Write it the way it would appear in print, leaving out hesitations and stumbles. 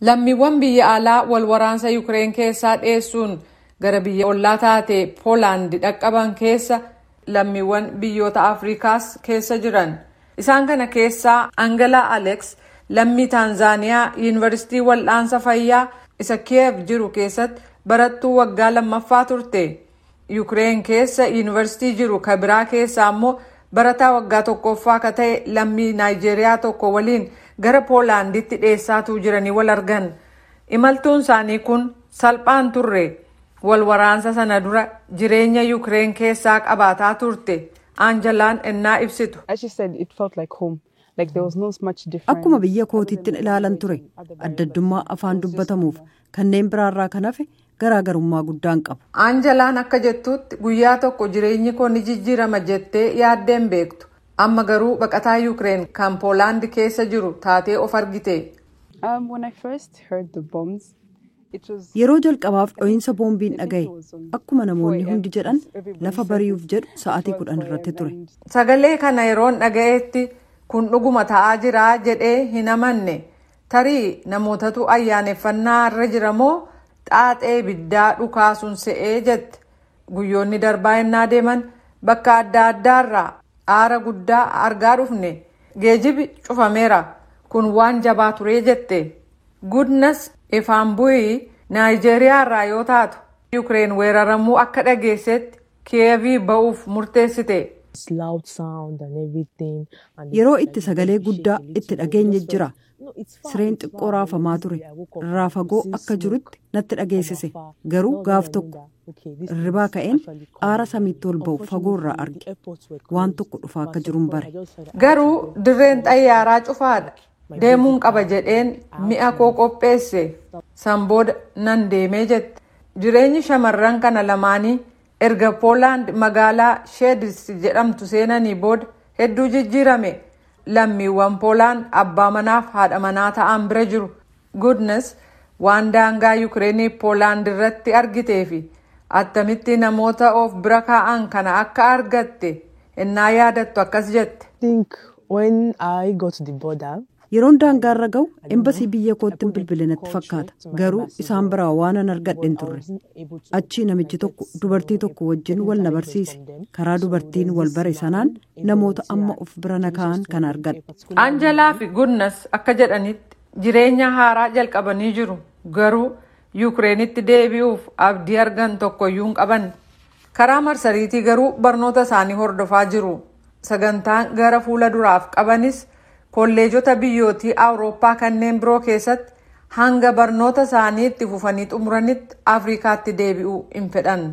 Lammiiwwan biyya alaa wal waraansa Yukireen keessaa dheessuun gara biyya ollaa taate Poolaand dhaqqaban keessa lammiiwwan biyyoota Afrikaas keessa jiran. Isaan kana keessaa Angalaa Alex, lammii Taanzaaniyaa, Yuunivarsiitii Wal'aansa Fayyaa isa Kiyev jiru keessatti barattuu waggaa lammaffaa turte. Yukireen keessa yuunivarsiitii jiru ka biraa keessaa immoo barataa waggaa tokkoffaa ka ta'e lammii Naayijeeriyaa tokko waliin gara Poolaanditti dheessaatuu jiranii wal argan. Imaltuun isaanii kun salphaan turre. Wal waraansa sana dura jireenya Yukireen keessaa qabaataa turte. Anjalaan ennaa ibsitu. Akkuma biyya kootiittin ilaalan ture. Adda addummaa afaan dubbatamuuf kanneen biraarraa kan hafe garaagarummaa guddaan qabu. Anjalaan akka jettutti, guyyaa tokko jireenyi koo ni jijjiirama jettee yaaddeen beektu. Amma garuu baqataa Yukireen kan Poolaand keessa jiru taatee of argite. Yeroo jalqabaaf dho'iinsa boombiin dhagaye, akkuma namoonni hundi jedhan, lafa bari'uuf jedhu sa'aatii 10 irratti ture. Sagalee kana yeroon dhaga'etti, kun dhuguma ta'aa jira jedhee hin amanne. Tarii namootatu ayyaaneffannaa irra jira moo xaaxee ibiddaa dhukaasuun se'ee jette. Guyyoonni darbaa ennaa deeman bakka adda addaarraa aara guddaa argaa dhufne. Geejibi cufameera. Kun waan jabaa ture jette. Gudnas Ifaanbu'ii Naayijeeriyaa irraa yoo taatu, Yukireen weeraramuu akka dhageessetti Kiyeevii ba'uuf murteessite. Yeroo itti sagalee guddaa itti dhageenye jira. Sireen xiqqoo raafamaa ture. Irraa fagoo akka jirutti natti dhageessise. Garuu gaaf tokko irribaa ka'een aara samiitti ol ba'u fagoorraa arge. Waan tokko dhufaa akka jiruun bare. Garuu dirreen xayyaaraa cufaadha. Deemuun qaba jedheen mi'a koo qopheesse. San booda nan deemee jette. Jireenyi shamarran kana lamaanii erga Poolaand magaalaa Sheedis jedhamtu seenanii booda hedduu jijjiirame. Lammiiwwan Poolaand abbaa manaaf haadha manaa ta'an bira jiru. Goodness waan daangaa Yukireenii Poolaand irratti argitee fi attamitti namoota of bira kaa'an kana akka argatte innaa yaadattu akkas jette. Yeroon daangaarra ga'u embasii biyya kootti bilbile natti fakkaata. Garuu isaan biraa waan an argadhe hin turre. Achii namichi tokko dubartii tokko wajjin wal na barsiise. Karaa dubartiin wal bare sanaan namoota amma of bira na kaa'an kana argadhe. Anjalaa fi Goodness akka jedhanitti, jireenya haaraa jalqabanii jiru. Garuu Yukireenitti deebi'uuf abdii argan tokkoyyuu hin qaban. Karaa marsariitii garuu barnoota isaanii hordofaa jiru. Sagantaan gara fuula duraaf qabanis kolleejota biyyootii Awurooppaa kanneen biroo keessatti hanga barnoota isaanii itti fufanii xumuranitti Afrikaatti deebi'uu hin fedhan.